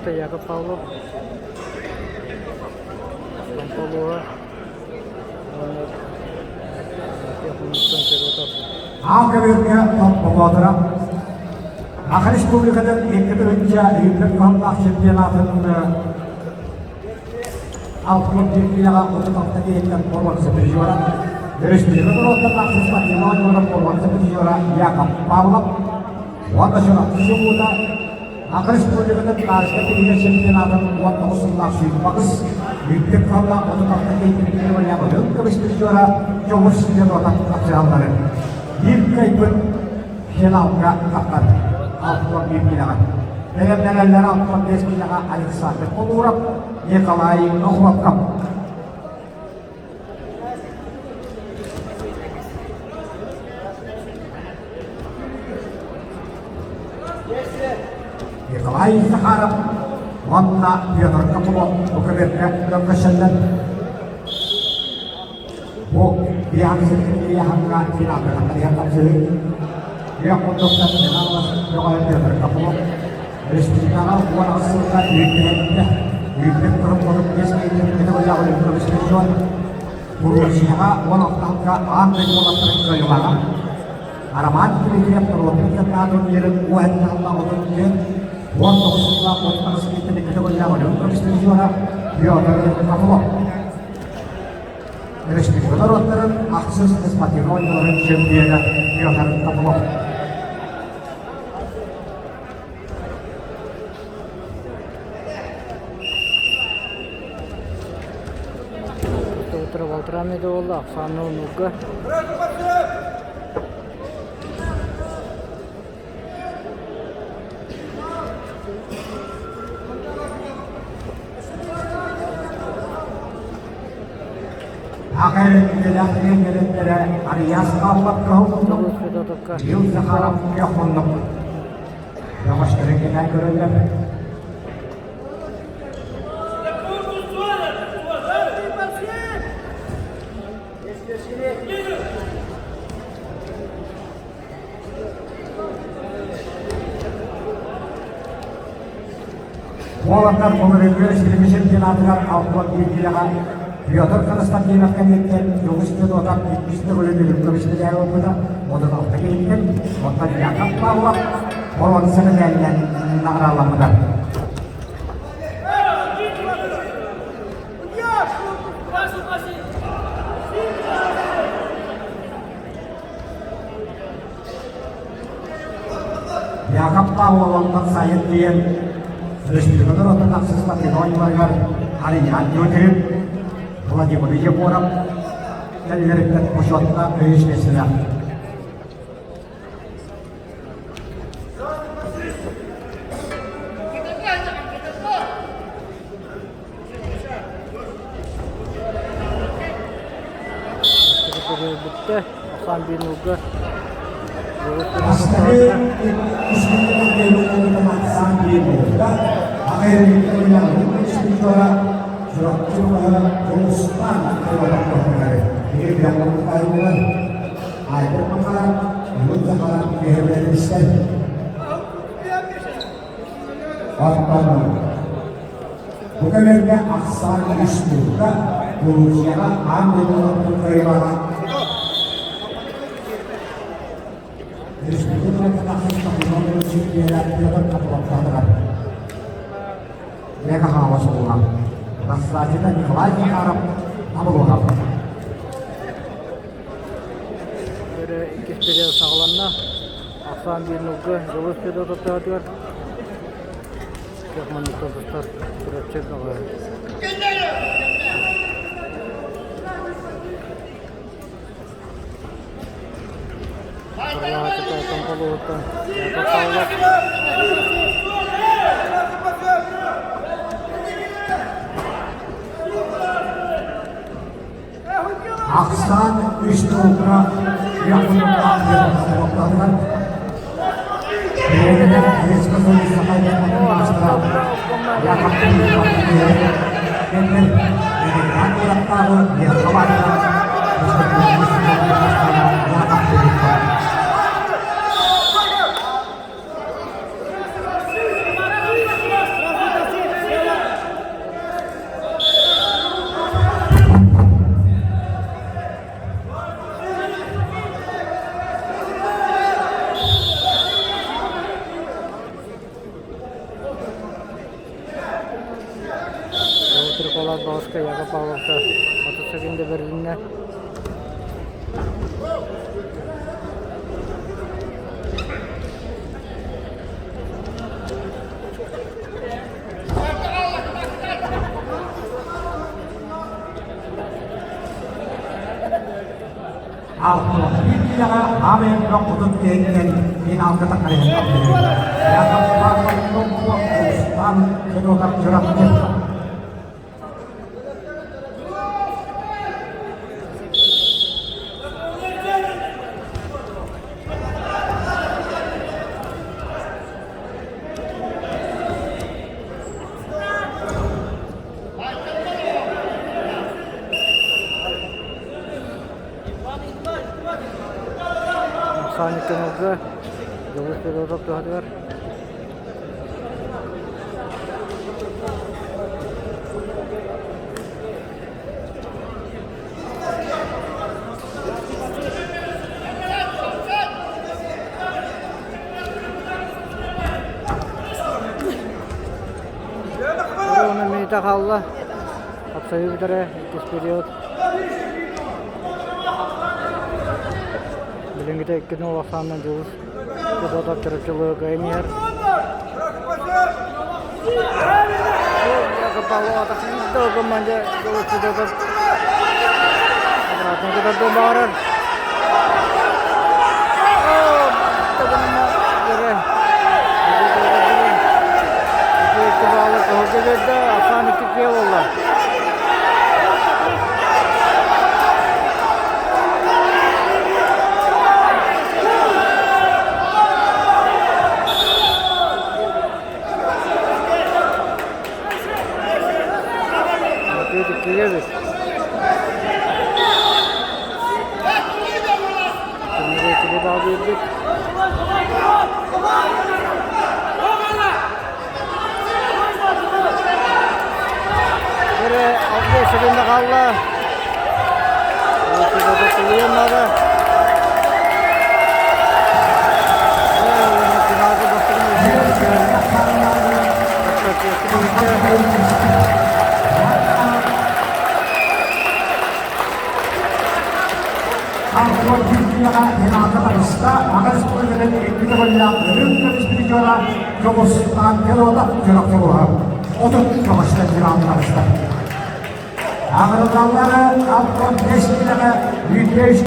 Таҕыста Яков Павлов Томполуоһа уонна Технологтан Федотов. Аал көбүөргэ Томполуотара Саха Республикатын 2 тыһыынча үүннэр кыһаллаах чемпионатын 61 киилэҕэ 36 киһиттэн боруонса призера, өрөспүүбүлүкэ норуоттарын ахсыс спортивнай оонньууларын боруонса призера Яков Павлов уонна Чурапчы чулуута Саха Республикатын Таарыска тиһигэ чемпионатын 19 сыллаах 28, үрдүк кыһаллаах 36 киһиттэн категорияҕа үрүҥ көмүс призера Дьоҕус Федотов хапсыһалларын биир кыайбыт финалга тахтар 61 киилэҕэ. Бэлэмнэнэллэр 65 киилэҕэ Александр Полуров, Николай Охлопков. Николай Захаров уонна Петр Копылов бу көбүөргэ көмөсөллөр. Бу биһиги финалга каттарыгар тапсыы. Үөх курдуктар Михайлов Көҕө Петр Копылов республикаҕа 18 сылга үүннэһэттэ. Үүннэк туруммутун биэс киһитин көтөҕүллэҕин көмүскэччүөн Грузияҕа 16 аан дойду уолаттарын кыайыылааҕа. Роман Дмитриев норуотун чемпионатын турнирын уһэннэҕин 34, 19 сыллаах 18 киһиттэн көтөҕүллэҕин көмүскэччүөнэ Петр Копылов. Республика норуоттарын ахсыс спортивнай оонньууларын чемпиона Петр Копылов. Утро Валтрами буолла, Оксана Унуга. Ахэр үлэлээх Арыйаас Павловка Федотовка. Кирилл Захаров хоннук. Бөҕөстөрү кэтээн көрөллөр. Уолаттар былырыыҥҥы Силими чемпионатыгар 61 киилэҕэ Петр Константинов кэнниттэн Дьулус Федотов иккис төгүлүн үрүҥ көмүс медали ылбыта, 36 киһиттэн, оттон Яков Павлов боруонса медалынан наҕарааламмыта. Яков Павловтан сайын диэн республикалар оттон ахсыс патриотларыгар Арыйаан Дмитриев, Владимир Егоров кэллэриттэн бочуоттаах өйүс миэстэлээх. Бүттэ. Ахан Бинуга. Бу кэмнэргэ ахсаан үс турга Грузияҕа аан дойду кыайыылааҕа Республика чемпионатыгар каталоктаатылар. Лена Хаҥалас улууһа. Рассадина Николай Захаров Амылуһа. Иккис период саҕаланна. Ахсаан Бинуга Дьулус Федотов таһытыгар Манныктар Чурапчы бөҕө. Томполуоттан Яков Павлов. Ахсаан үс туолга Үһүскэ Яков Павловка 30 секунда бэрилиннэ. Алтыһыы киилэҕэ аам элбэх отут киһиттэн финалга тахсар. Яков Павлов Устан Федотов Чурапчы. Саня Кымылга, Дьулус Федотов туһатыгар. Уонна мүнүүтэ хаалла. Хапсайыы бүтэрэ иккис период. Билиҥҥитэ 2-0 ахсаанынан Дьулус Федотов Чурапчылыы кыайан иһэр. Дьулус Федотов обратно кытардан баҕарар. Ахсаан икки киһи буолла. Иккигэ эбит. Түмүгэ иккили баал биэрбит. Эрэ 65 секунда хаалла. Тулуйан наада. Финалга Антон Киркияҕа финалга таҕыста. Аҕыс күнүнэн икки төгүллээх үрүҥ көмүс призера Дьулустаан Федотов Чурапчы улууһа 39 финалга таҕыста. Аҕырыталлары Антон бэс киилэҕэ 105.